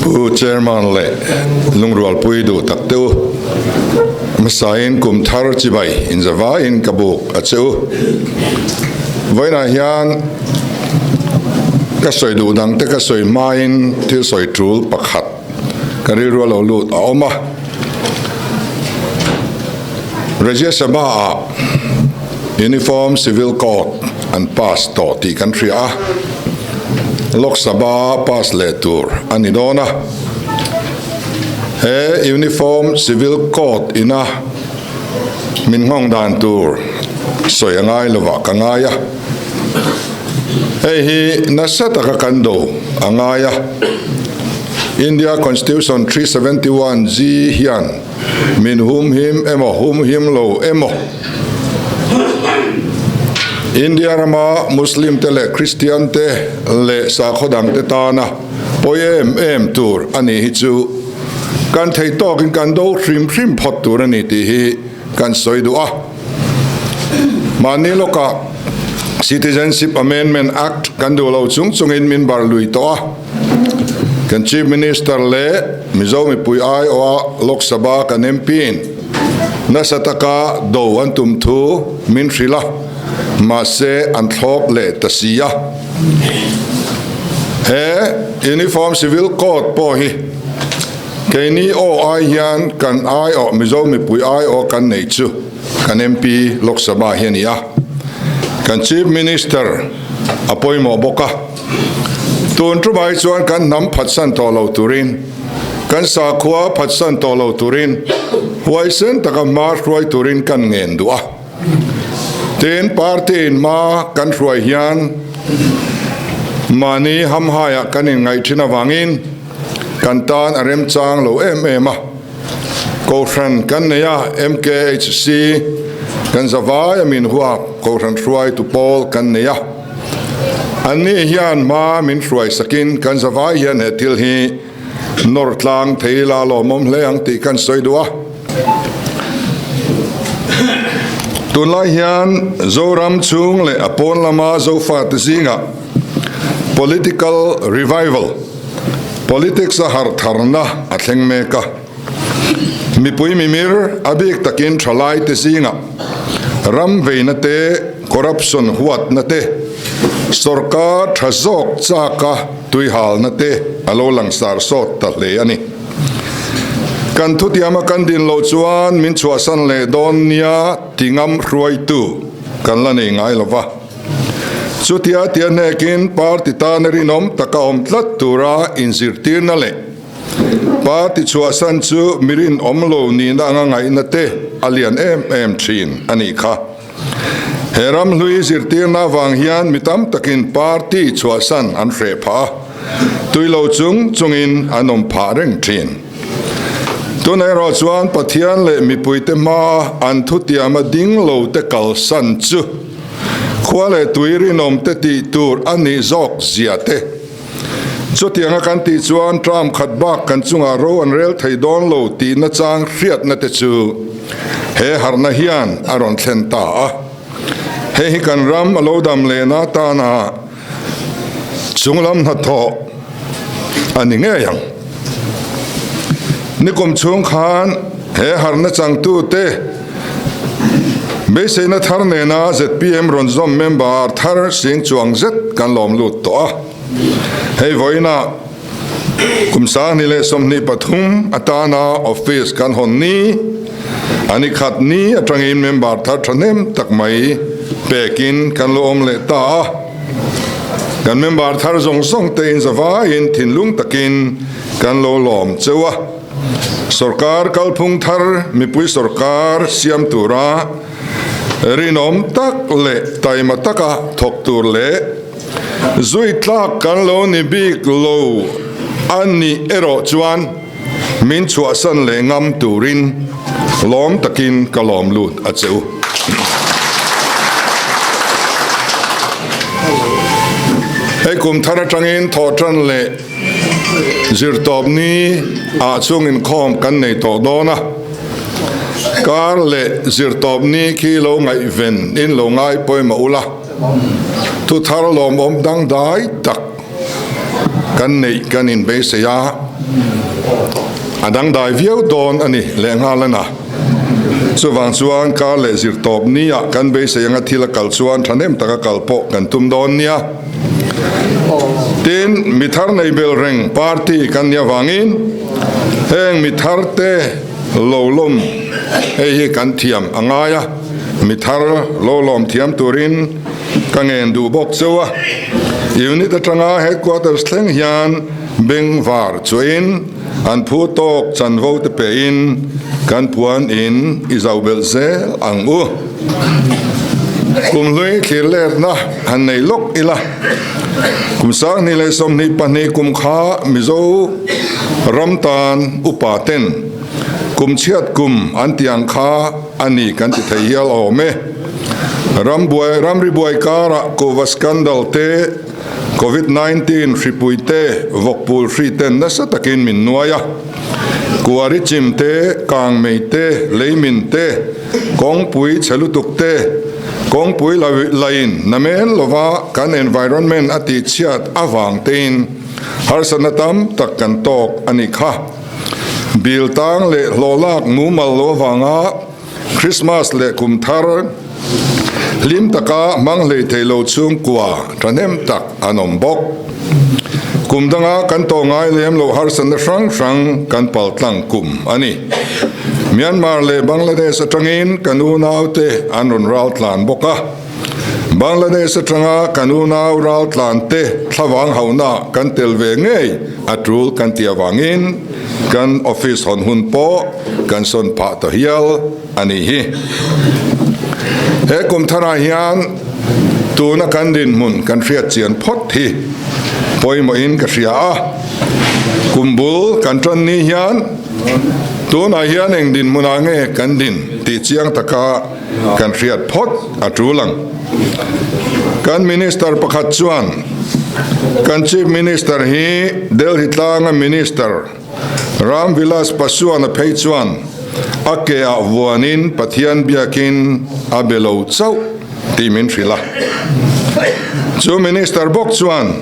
Pu Chairman leh lungrualpui duh tak te u, hmasain kum thar chibai inzavaiin ka buk a che u. Vawiinah hian ka sawi duh dang te ka sawi hmain thil sawi tul pakhat ka rilru a lo lut a awm a. Rajya Sabha-ah Uniform Civil Code an pass tawh tih kan hria a, Lok Sabha pass leh tur a ni dawn a. He Uniform Civil Code ina min nghawng dan tur sawi a ngai lovah ka ngai a. Hei hi nasa taka kan do a ngai a. India Constitution 371 G hian Min humhim emaw humhim lo emaw India rama Muslim te leh Christian te leh sakhaw dang te tana pawi em em tur a nih hi chu kan thei tawkin kan do hrim hrim phawt tur a ni tih hi kan sawi duh a. Mahni lawkah Citizenship Amendment Act kan duh lo chung chungin min bar lui tawh a. Kan Chief Minister leh Mizo mipui aiawha Lok Sabha kan MP-in nasa taka do an tum thu min hrilh a, mahse an thlawp leh ta si a. He Uniform Civil Code pawh hi keini aw ai hian kan aiawh Mizo mipui aiawh kan neih chu kan MP Lok Sabha hi a ni a. Kan Chief Minister a pawimawh bawk a. Tun tumah hi chuan kan hnam phatsan tawh lo turin, kan sakhua phatsan tawh lo turin, huaisen taka hma hruai turin kan ngen duh a. Tin, party in hma kan hruai hian mahni hamhaiah kan inngaih thin avangin kan tan a remchang lo em em a. Kohhran kan nei a, MKHC kan zavai a min huap Kohhran hruaitu pawl kan nei a. Anni hian hma min hruai sakin kan zavai hian he thil hi nawr tlang thei ila lawmawm hle ang tih kan sawi duh a. Tunlai hian Zoram chhung leh a pawn lama Zofate zingah political revival, politics a harh tharna a thleng mek a. Mipui mimir a bik takin thalaite zingah ram veina te, corruption huatna te, sorkar tha zawk chaka tuihalna te a lo langsar sawt ta hle a ni. Kan thutiama kan din loh chuan min chhuahsan leh dawn nia ti ngam hruaitu kan la nei ngai lo va. Chutia tia hnekin party tana rinawm taka awm tlat tura inzirtirna leh Party chhuahsan chu mi rinawm lo nihna anga ngaihna te a lian em em thin a nih kha. He ram hlui zirtirna avang hian mi tam takin party chhuahsan an hreh phah a, tui lo chung chungin an awm phah reng thin. Tunah erawh chuan Pathian leh mipuite hmaa an thutiama ding lo te kalsan chu khua leh tui rinawm te tih tur a nih zawk zia te, Chutianga kan tih chuan term khat bak kan chungah ro an rel thei dawn lo tih nachang hriatna te chu he harhna hian a rawn thlen ta a. Hei hi kan ram a lo dam lehna atana chunglam hnathawh a ni ngei ang. Nikum chhung khan he harhna changtute beiseina thar nena zpm rawn zawm member thar sing chuang zet kan lawm lut tawh a. Hei vawiinah kum 2023 atana office kan hawn ni a ni khat ni atangin member thar thahnem tak mai pekin kan lo awm leh ta a. Kan member thar zawng zawng te in zavaiin thinlung takin kan lo lawm cheu a. Sorkar kalphung thar mipui sorkar siam tura rinawm tak leh taima taka thawk tur leh zui tlak kan lo ni bik lo a nih erawh chuan min chhuahsan leh ngam turin lawm takin ka lawm lut a che u. Hei kum thar atangin thawhtan leh Zirtawp ni ah chung inkhawm kan nei tawh dawn a, kar leh zirtawp ni khi lo ngaihven in lo ngai pawimawh ula, thuthar lawmawm dangdai tak kan neih kan inbeisei a. A dangdai viau dawn a ni lehnghal a na. Chuvang chuan kar leh zirtawp nia kan beisei anga thil a kal chuan thahnem taka kal pawh kan tum dawn nia. Tin, mi thar nei bel reng party kan nih avangin heng mi thar te lo lawm hei hi kan thiam a ngai a, mi thar lo lawm thiam turin ka ngen duh bawk cheu a. Unit atanga headquarters thleng hian beng var chuahin an phu tawk chanvo te pein kan puan in i zau belh zel ang u. Kum hlui thlir letna han nei lawk ila. Kum 2022 kum kha Mizo ram tan upa ten kum chhiat kum an tih ang kha a ni kan ti thei hial awm e. Ram buai ramri buai karah kuhva scandal te, Covid 19 hripui te, vawkpul hri ten nasa takin min nuai a. Kuari chim te, kangmei te, leimin te, kawngpui chhe lutuk te, kawngpui laiin namen lova kan environment a tihchhiat avang tein harsatna tam tak kan tawk a nih kha. Bill tang leh hlawhlak mumal lo avanga Christmas leh kum thar hlim taka hmang hlei thei lo chhungkua thahnem tak an awm bawk. Kum danga kan tawh ngai lem loh harsatna hrang hrang kan paltlang kum a ni. Myanmar leh Bangladesh atangin kan unaute an rawn ral tlan bawk a. Bangladesh atanga kan unau ral tlan te thlavang hauhna kan tel ve ngei a tul kan tih avangin kan office hawn hun pawh kan sawn phah ta hial a nih hi. He kum tharah hian tuna kan dinhmun kan hriat chian phawt hi pawimawhin ka hria a. Kum bul kan tan ni hian tunah hian eng dinhmunah nge kan din tih chiang taka kan hriat phawt a tul ang. Kan Minister pakhat chuan kan Chief Minister hi Delhi tlanga Minister Ram Vilas Paswan-a phei chuan a ke ah vuanin Pathian biakin a be lo chauh tih min hrilh a. Chu Minister bawk chuan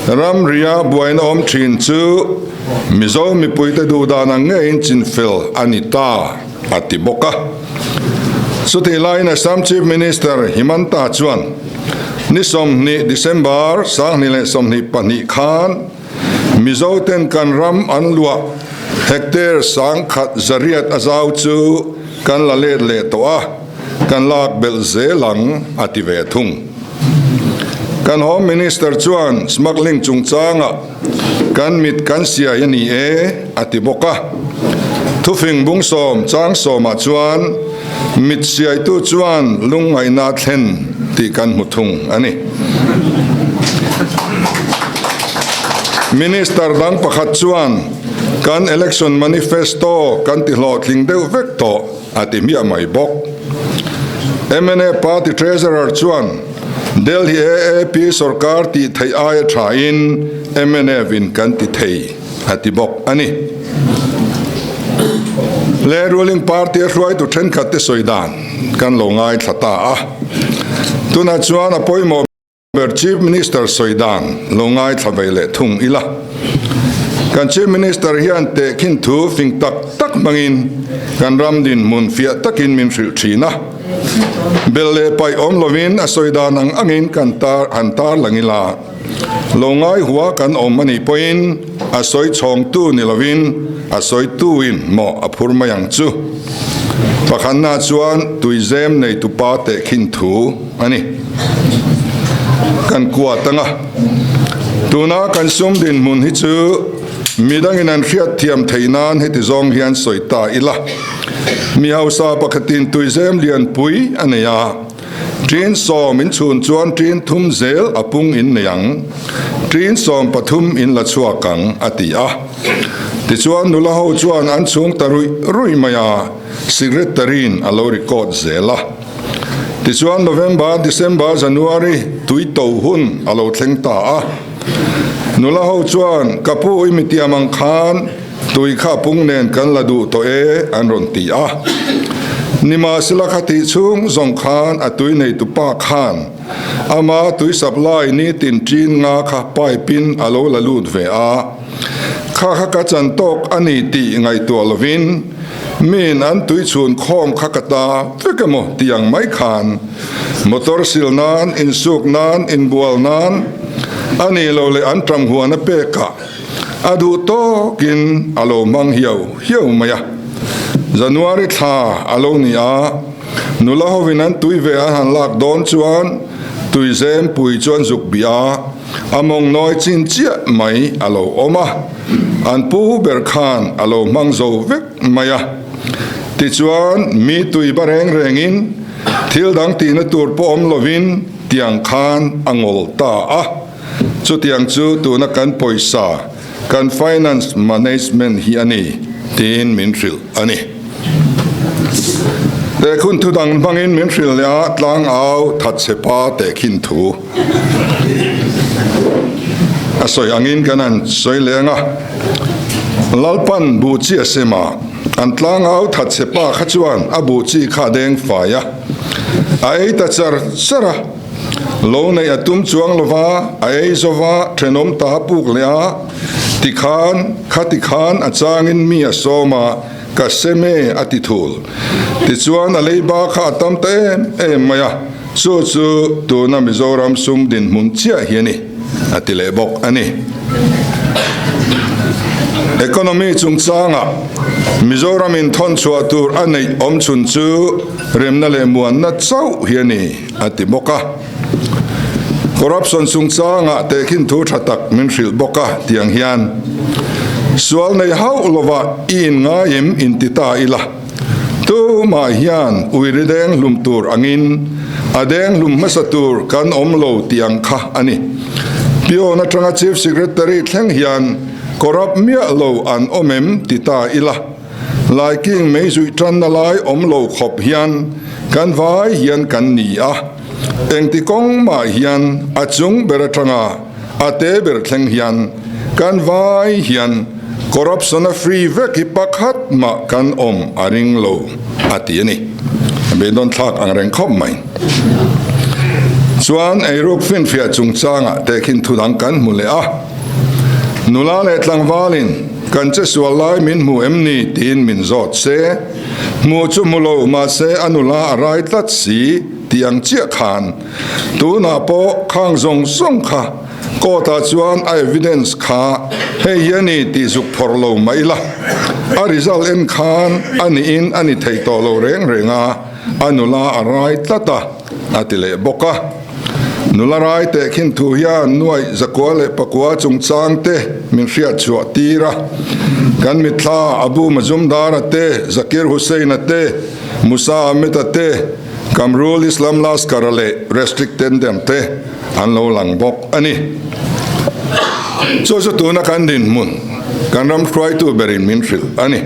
ramria buaina awm thin chu Mizo mipuite duhdan ang ngeiin chinfel a ni ta a ti bawk a. Chutih laiin Assam Chief Minister Himanta chuan ni 20 December 2022 khan Mizo ten kan ram an luah hectare 10,100 a zau chu kan la let leh tawh a, kan lak belh zel ang a ti ve thung. Kan Home Minister chuan smuggling chungchangah kan mit kan siai a ni e a ti bawk a. Thufing bung sawm chang sawmah chuan mit siaitu chuan lungngaihna a thlen tih kan hmu thung a ni. Minister dang pakhat chuan kan election manifesto kan ti hlawhtling deuh vek tawh a ti hmiah mai bawk. Mna party treasurer chuan Delhi AAP sorkar tih theih aia thain mnf in kan ti thei a ti bawk a ni. Le ruling party a hruaitu thenkhat te sawi dan kan lo ngaithla ta a. Tunah chuan a pawimawh ber Chief Minister sawi dan lo ngaithla ve leh thung ila. Kan Chief Minister hian tehkhin thu fing tak tak hmangin kan ram dinhmun fiah takin min hrilh thin a. Bel leh paih awm lovin a sawi dan ang angin kan tar han tarlang ila. Lo ngai hua kan awm a nih pawhin a sawi chhawngtu ni lovin a sawituin maw a phur mai ang chu. Pakhatna chuan tuizem neitupa tehkhin thu a ni. Kan kuat anga tuna kan sum dinhmun hi chu midangin an hriatthiam theih nan heti zawng hian sawi ta ila. Mi hausa pakhatin tuizem lianpui a nei a. Ṭin sawm in chhun chuan ṭin thum zel a pung in nei ang, ṭin sawm pathum in la chhuak ang, a ti a. Tichuan nula ho chuan an chhung ta ruih ruih mai a, secretary-in a lo record zel a. Tichuan November, December, January tui to hun a lo thleng ta a. Nula ho chuan, Ka pu i mitiam ang khan Tui kha pung nen kan la duh tawh e, an rawn ti a. Nimahsela kha tih chhung zawng khan a tui neitu pa khan ama tui supply nitin ṭin nga kha pipe in a lo la lut ve a. Kha kha ka chan tawk a ni tih ngaihtuah lovin miin an tui chhun khawm kha ka ta vek emaw ti ang mai khan motor sil nan, insuk nan, inbual nan a nih loh leh an ṭang huan a pekah a duh tawkin a lo hmang hiau hiau mai a. January thla a lo ni a, nula hovin an tui ve an han lak dawn chuan tuizem pui chuan zuk bih a, A mawng nawi chin chiah mai a lo awm a, an pu ber khan a lo hmang zo vek mai a. Tichuan, mi tui ba reng rengin thil dang tihna tur pawh awm lovin tiang khan a ngawl ta a. Chutiang chu tuna kan pawisa, kan finance management hi a ni, tiin min hrilh a ni. Tehkhun thu dang hmangin min hrilh leh a, tlangau thatchhepa tehkhin thu. A sawi angin kan han sawi leng a, Lalpan buh chi a sem a, an tlangau thatchhe pa kha chuan a buh chi kha a deng fai a, a ei ta char char a, lo neih a tum chuang lo va, a ei zo va, thenawm ta a puk leh a, tikhan, khati khan a changin mi a sawm a, Ka sem e, a ti thul. Tichuan a leiba kha a tam ta em em mai a, chu chu tuna Mizoram sum dinhmun chiah hi a ni, a ti leh bawk a ni. Economy chungchangah Mizoram in thawn chhuah tur a neih awm chhun chu remna leh muanna chauh hi a ni, a ti bawk a. Corruption chungchangah tehkhin thu tha tak min hrilh bawk a tiang hian sual nei hauh lova i in ngaim in ti ta ila. Tumah hian uiri deng hlum tur angin a deng hlum hmasa tur kan awm lo tiang kha a ni. Peon atanga Chief Secretary thleng hian corrupt miah lo an awm em ti ta ila. Laiking mei zuih tanna lai awm lo khawp hian kan vai hian kan ni a, engti kawng mah hian a chung ber atanga a te ber thleng hian kan vai hian corruption a free vek hi pakhat mah kan awm a ring lo a ti a ni. Beidawn thlak ang reng khawp mai. Chuan eiruk finfiah chungchangah tehkhin thudang kan hmu leh a. Nula leh tlangvalin kan che sual lai min hmu em ni tiin min zawt se, hmu chu hmu lo mahse a nula a rai tlat si tih ang chiah khan tunah pawh khang zawng zawng kha court ah chuan a evidence kha hei hi a ni tih zuk phawrh lo mah ila a result en khan a niin a ni thei tawh lo reng reng a, a nula a rai tlat a. A ti leh bawk a. Nula rai tehkhin thu hian nuaih zakua leh pakua chungchang te min hriat chhuah tir a. Kan mitthla Abu Mazumdar-a te, Zakir Hussain-a te, Musa Ahmed-a te, Kamrul Islam Laskar-a leh Restrict Tendem te an lo lang bawk a ni. Chu chu tuna kan dinhmun kan ram hruaitu berin min hrilh a ni.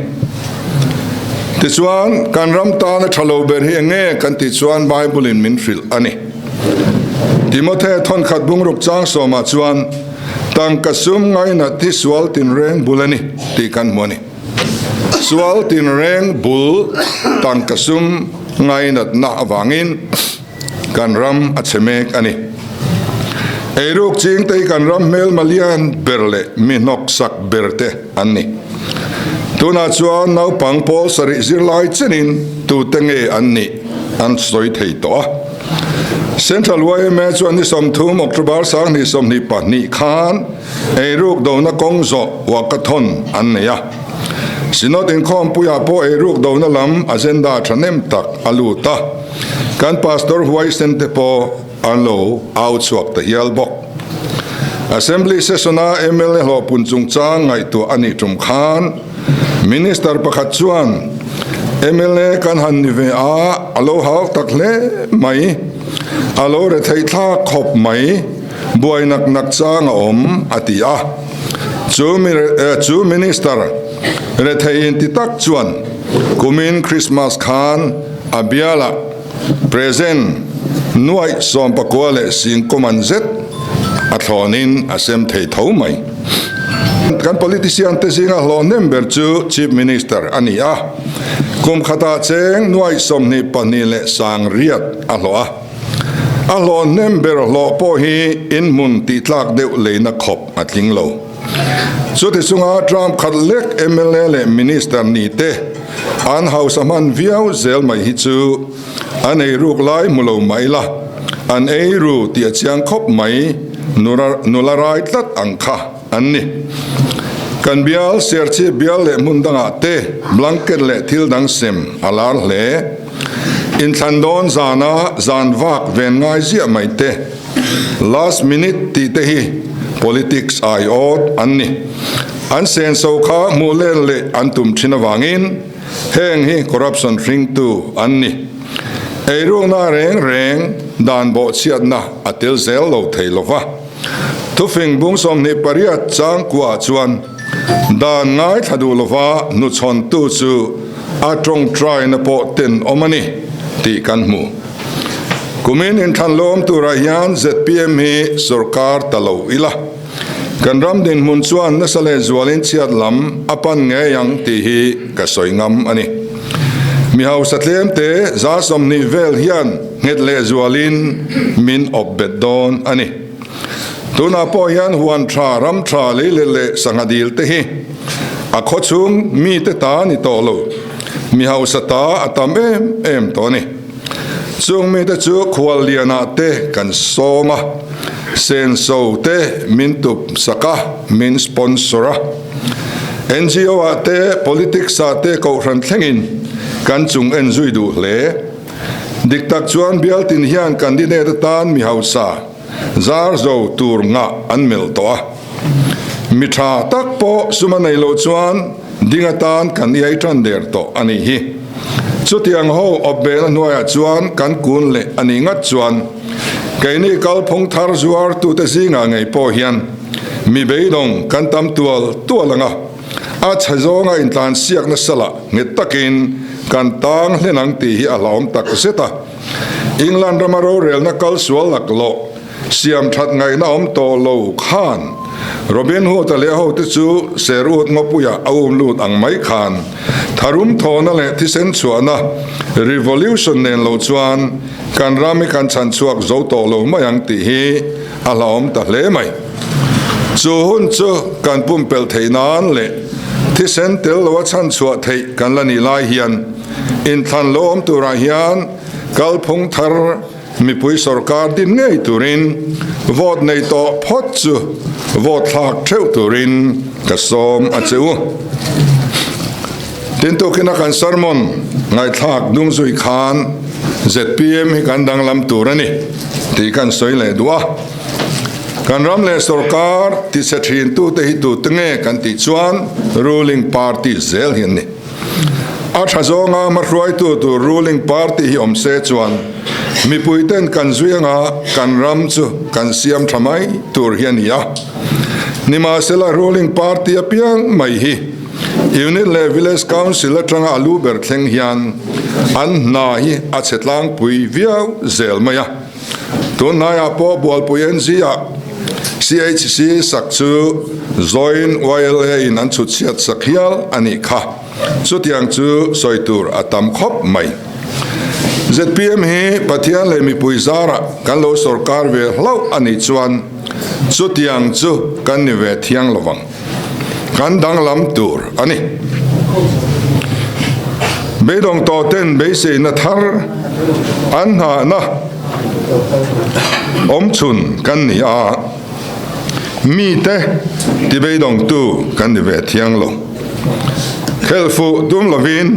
Tichuan, kan ram tana tha lo ber hi eng nge kan tih chuan Bible-in min hrilh a ni. Timothe thawnkhat bungruk chang sawmah chuan, Tangka sum ngainat hi sual tinreng bul a ni tih kan hmu a ni. Sual tinreng bul tangka sum ngainatna avangin kan ram a chhe mek a ni. Eiruk chingte hi kan ram hmelma lian ber leh mi hnawksak ber te an ni. Tunah chuan naupang pawl sarih zirlai chenin tute nge an nih an sawi thei tawh a. Central yma chuan ni 30 October 2022 khan eiruk dona kawng zawh walkathon an nei a. Synod inkhawmpuiah pawh eiruk dona lam agenda thahnem tak a lut a. Kan Pastor huaisen te pawh an lo au chhuak ta hial bawk. Assembly session-a mla hlawhpun chungchang ngaihtuah a nih tum khan Minister pakhat chuan mla kan han ni ve a, a lo hau tak hle mai, a lo retheih thlak khawp mai, buai nak nak chang a awm a ti a. Chu chu Minister retheih inti tak chuan kumin Christmas khan a bialah present nuaih 19 leh singkawman zet a thlawnin a sem thei tho mai. Kan politician te zinga hlawh hnem ber chu Chief Minister a ni a, kum khatah cheng nuaih 22 leh sang riat a hlawh a. A hlawh hnem ber hlawh pawh hi inhmun tihtlak deuh leina khawp a tling lo. Chuti chunga term khat lek mla leh minister ni te an hausa hman viau zel mai hi chu an eiruk lai hmu lo mai la, an eiru tih a chiang khawp mai, nula rai tlat ang kha an ni. Kan bial, Serchhip bial leh hmun dangah te blanket leh thil dang sem a lar hle. Inthlan dawn zana zan vak ven ngai ziah mai te, last minute tih te hi politics aiawt an ni. An senso kha hmuh let leh an tum thin avangin heng hi corruption hringtu an ni. Eirukna reng reng dan bawhchhiatna a tel zel lo thei lo va. Thufing bung 28 changkuaah chuan dan ngaithla duh lova hnuchhawntu chu a tawngtaina pawh tenawm a ni tih kan hmu. Kumin inthlan lawm turah hian zpm hi sorkar ta lo ila, kan ram dinhmun chuan nasa leh zualin chhiat lam a pan ngei ang tih hi ka sawi ngam a ni. Mi hausa tlemte 20% vel hian nghet leh zualin min awp bet dawn a ni. Tunah pawh hian huan tha, ram tha, leilet leh sangha dil te hi a khawchhung mite ta ni tawh lo, mi hausa ta a tam em em tawh a ni. Chung mite chu khuallianah te kan sawm a, senso te min tup sak a, min sponsor a. NGO ah te, politics ah te kohhran thlengin kan chung en zui duh hle. Dik tak chuan bialtin hian candidate atan mi hausa zar zo tur ngah an melh tawh a. Mi tha tak pawh sum a nei loh chuan ding atan kan iai tan der tawh a nih hi. Chutiang ho awpbehna hnuaiah chuan kan kun leh a nih ngat chuan keini kalphung thar zuartute zingah ngei pawh hian mi beidawng kan tam tual tual ang a. A chhe zawnga intlansiak nasa lah nghet takin kan tang hlen ang tih hi a hlauhawm tak zet a. England rama rorelna kal sual laklawh siam that ngaihna awm tawh lo khan Robin Hood-a leh a hote chu Sherwood ngawpuiah a um lut ang mai khan tharum thawhna leh thisen chhuahna revolution nen lo chuan kan ram hi kan chhan chhuak zo tawh lo mai ang tih hi a hlauhawm ta hle mai. Chu hun chu kan pumpelh theih nan leh thisen tel loa chhan chhuah theih kan la nih lai hian inthlan lo awm turah hian kalphung thar mipui sorkar din ngei turin vote nei tawh phawt chu vote thlak theuh turin ka sawm a che u. Tin tukina kan sermon ngaihthlak dung zui khan zpm hi kan danglam tur a ni tih kan sawi leh duh a. Kan ram leh sorkar tichhe thintute hi tute nge kan tih chuan ruling party zel hi an ni. A tha zawnga hmahruaitu tur ruling party hi awm se chuan mipuiten kan zui anga kan ram chu kan siam tha mai tur hi a ni a. Nimahsela ruling party apiang mai hi Unit leh Village Council atanga a lu ber thleng hian an hna hi a chhe tlangpui viau zel mai a. Tunhnaiah pawh Bualpui NG-ah CHC sak chu Joint YLA-in an chhut chhiat sak hial a nih kha. Chutiang chu sawi tur a tam khawp mai. Zpm hi Pathian leh mipui zarah kan lo sawrkar ve hlauh a nih chuan chutiang chu kan ni ve thiang lovang. Kan danglam tur a ni. Beidawng tawh ten beiseina thar an nghahna awmchhun kan ni a, mite ti beidawngtu kan ni ve thiang lo. Khelh fuh tum lovin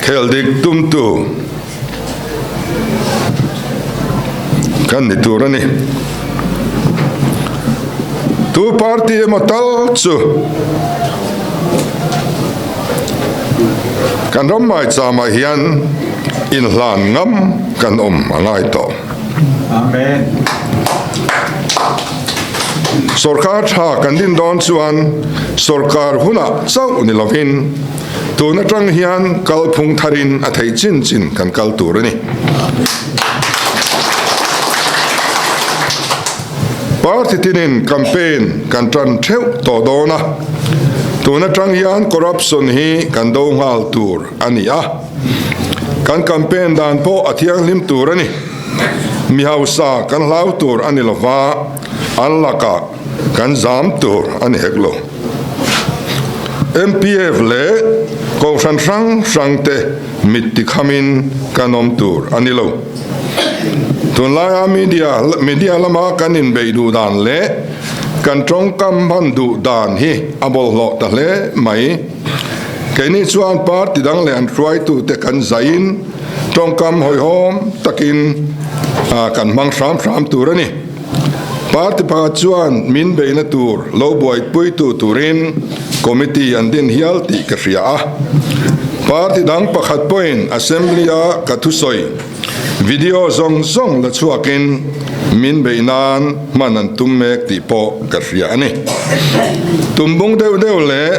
khelh dik tumtu Kan ni tur a ni. Tu party emaw tal chu kan ram maicham ah hian inhlan ngam kan awm a ngai tawh. Amen. Sorkar tha kan din dawn chuan sorkar hunah chauh ni lovin Tun atang hian kalphung tharin a theih chin chin kan kal tur a ni. Party tinin campaign kan tan theuh tawh dawn a, tun atang hian corruption hi kan do nghal tur a ni a. Kan campaign dan pawh a thianghlim tur a ni. Mi hausa kan hlau tur a ni lova, an lakah kan zam tur a ni hek lo. MPF leh Kohhran hrang hrangte mit tikhamin kan awm tur a ni lo. Tunlaia media media lama kan inbeih duh dan leh kan tawngkam hman duh dan hi a bawlhhlawh ta hle mai. Keini chuan party dang leh an hruaitute kan zaiin tawngkam hawihhawm takin kan hmang hram hram tur a ni. Party pakhat chuan min beihna tur lo buaipuitu turin committee an din hial tih ka hria a. Party dang pakhat pawhin Assembly-a ka thusawi video zawng zawng la chhuakin min beih nan hman an tum mek tih pawh ka hria a ni. Tumbung deuh deuh leh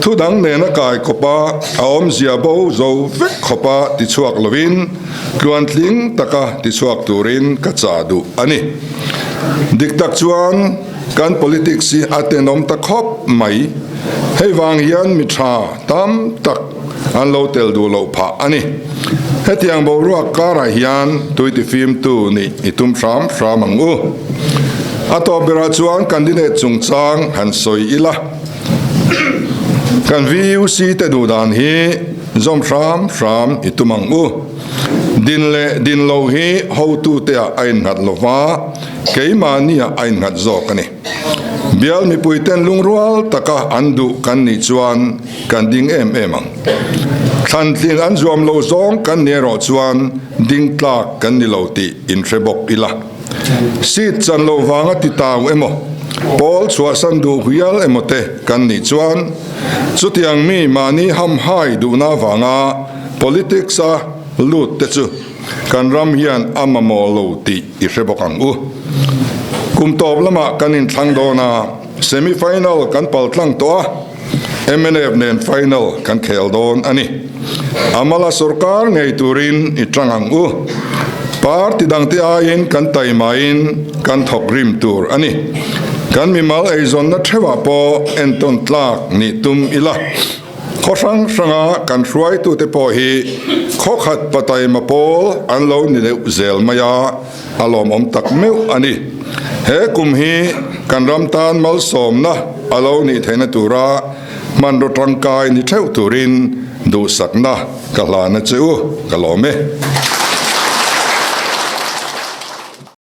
thu dang nena kai khawpa a awmzia bo zo vek khawpa tichhuak lovin tluantling taka tichhuak turin ka chah duh a ni. Dik tak chuan kan politics hi a tenawm ta khawp mai. Hei vang hian mi tha tam tak an lo tel duh loh phah a ni. Hetiang boruak karah hian tui tifimtu nih i tum hram hram ang u. A tawp berah chuan candidate chungchang han sawi ila. Kan VUC te duh dan hi zawm hram hram i tum ang u. Din leh din loh hi hotute ah a innghat lova, keimahni ah a innghat zawk a ni. Bial mipuiten lungrual taka an duh kan nih chuan kan ding em em ang. Thlantlin an zuam lo zawng kan ni erawh chuan ding tlak kan ni lo tih inhre bawk ila. Seat chan loh vanga ti tau emaw, pawl chhuahsan duh hial emaw te kan nih chuan chutiang mi mahni hamhai duhna vanga politics a lut te chu kan ram hian a mamawh lo tih i hre bawk ang u. Kum tawp lamah kan inthlang dawn a, semi final kan paltlang tawh a, mnf nen final kan khel dawn a ni. Amala sorkar ngei turin i tang ang u. Party dangte aiin kan taimain kan thawk rim tur a ni. Kan mimal eizawnna theuhah pawh entawn tlak nih tum ila. Khaw hrang hranga kan hruaitute pawh hi khaw khat pataima pawl an lo ni deuh zel mai a, a lawmawm tak meuh a ni. He kum hi kan ram tan malsawmna a lo nih theihna tura hmanraw tangkai ni theuh turin duhsakna ka hlan a che u, ka lawm e.